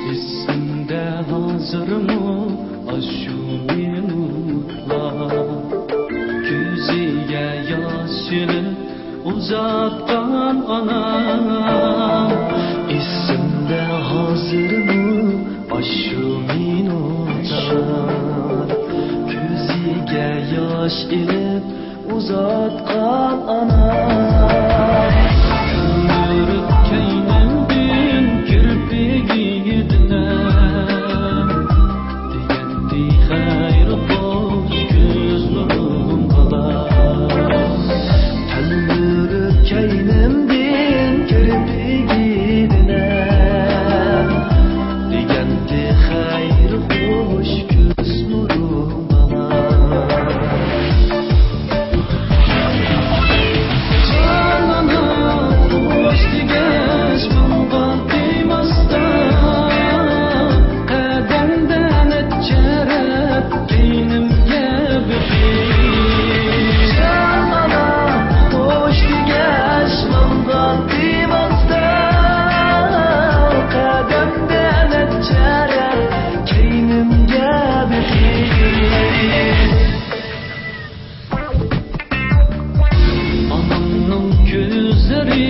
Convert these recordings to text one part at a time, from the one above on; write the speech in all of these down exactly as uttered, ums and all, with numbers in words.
ئېسىمدە ھازىرمۇ ئاشۇ مىنۇتلار، كۆزىگە ياش ئېلىپ ئۇزاتقان ئانام. ئېسىمدە ھازىرمۇ ئاشۇ مىنۇتلار، كۆزىگە ياش ئېلىپ ئۇزاتقان ئانام. كۆينۈمدىن كىرپىكىدىن دېگەنتى خەير خوش كۆز نۇرۇڭ بالا. تەلمۈرۈپ كەينىمدىن كىرپىكىدىن دېگەنتى خەير خوش كۆز نۇرۇڭ بالا. ئانامنىڭ كۆزلىرى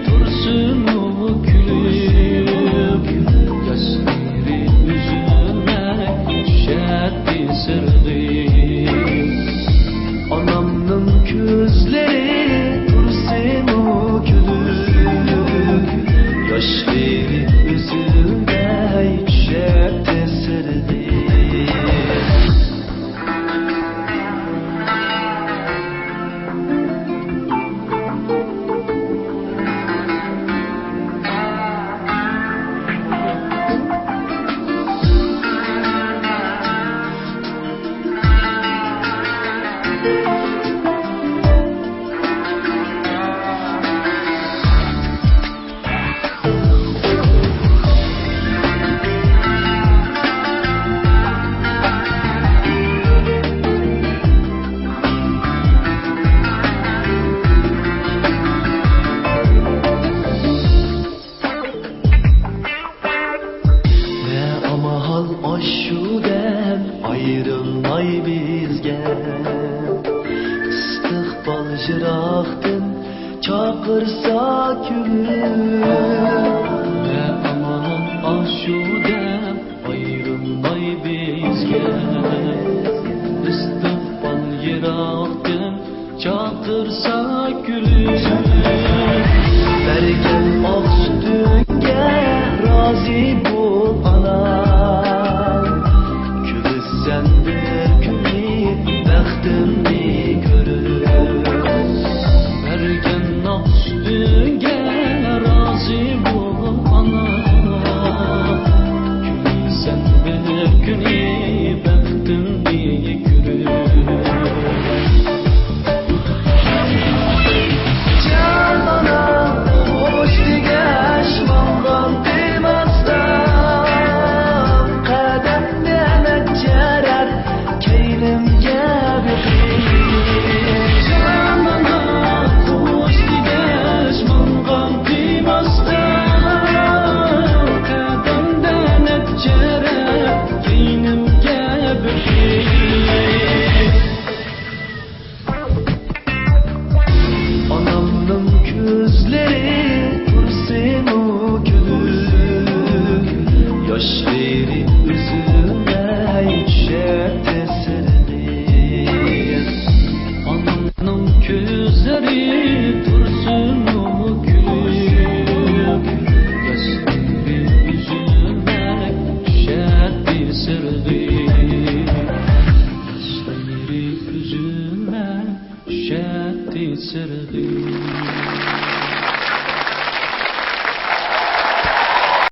تۇرسىمۇ كۈلۈپ، ياشلىرى ئۈزۈلمەي چۈشەتتى سىرغىپ. ئانامنىڭ كۆزلىرى تۇرسىمۇ كۈلۈپ، ياشلىرى ئۈزۈلمەي چۈشەتتى سىرغىپ. نە ئامال ئاشۇ دەم ئايرىلماي بىزگە، ئىستىقبال يىراقتىن چاقىرسا كۈلۈپ. نە ئامال ئاشۇ دەم ئايرىلماي بىزگە، ئىستىقبال يىراقتىن چاقىرسا كۈلۈپ. بەرگەن ئاق سۈتۈڭگە رازى بول ئانام، كۈلىسەن بىر كۈنى بەختىمنى كۆرۈپ. بەرگەن ئاق سۈتۈڭگە رازى بول ئانا، كۈلىسەن بىر كۈنى بەختىمنى كۆرۈپ. جانانا خوش دېگەچ ماڭغان قىيماستان، قەدەمدە نەچچە رەت كەينىمگە بېقىپ. جانانا خوش دېگەچ ماڭغان قىيماستان، قەدەمدە نەچچە رەت كەينىمگە بېقىپ. ئانامنىڭ كۆزلىرى تۇرسىمۇ كۈلۈپ، ياشلىرى ئۈزۈلمەي چۈشەتتى سىرغىپ. ئانامنىڭ كۆزلىرى تۇرسىمۇ كۈلۈپ، ياشلىرى ئۈزۈلمەي چۈشەتتى سىرغىپ. ياشلىرى ئۈزۈلمەي چۈشەتتى چىرىغى.